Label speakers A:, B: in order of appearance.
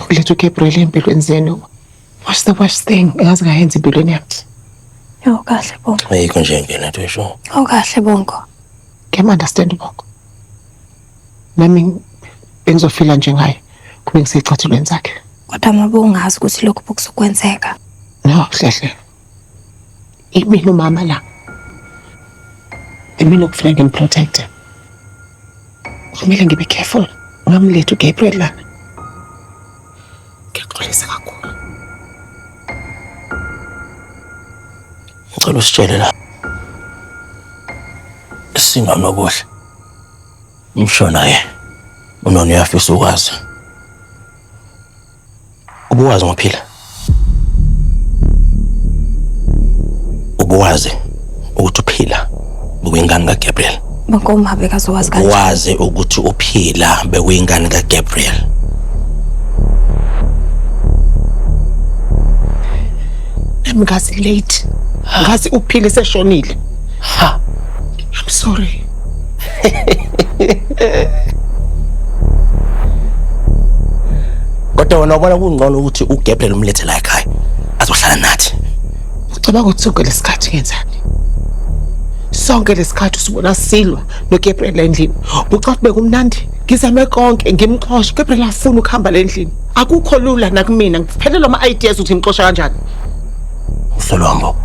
A: Ukuletha uGabriel empilweni zenu was the worst thing engaze ngayenza empilweni yami.
B: Awukahle Bongo.
C: Ayikho nje ingene into esho.
B: Awukahle Bongo.
A: Ngiyam-understand uBongo. Nami bengizofila njengaye kube ngiseyicathulweni zakhe.
B: Kodwa uma bewungazi ukuthi lokhu bekuzokwenzeka.
A: No, Hlehle. Imina umama la. Imina okufuneka ngimprotecte. Kumele ngibe careful. Ngamletha uGabriel lana. Ngiyaxolisa kakhulu.
C: Ngicela usitshele la. Singanokuhle. Umsho naye. Unona uyafisa ukwazi. Ubuwazi ngophila. Ubuwazi ukuthi uphila bekuyingane kaGabriel.
B: Bonke uma bekazowazi kanjani.
C: Ubuwazi ukuthi uphila bekuyingane kaGabriel.
A: Nami ngazi late. Ngazi uphile seshonile.
C: Ha.
A: I'm sorry.
C: Kodwa wena ubona kungcono ukuthi uGabriel umlethe la ekhaya azohlala nathi.
A: Ucabanga ukuthi sonke lesikhathi ngenzani? Sonke lesikhathi usibona silwa noGabriel endlini. Ucabanga ukuthi bekumnandi? Ngizame konke ngimxoshe. Gabriel afuna ukuhamba le ndlini. Akukho lula nakumina. Ngiphelelwa ama ideas ukuthi ngimxosha kanjani.
C: Usolombo.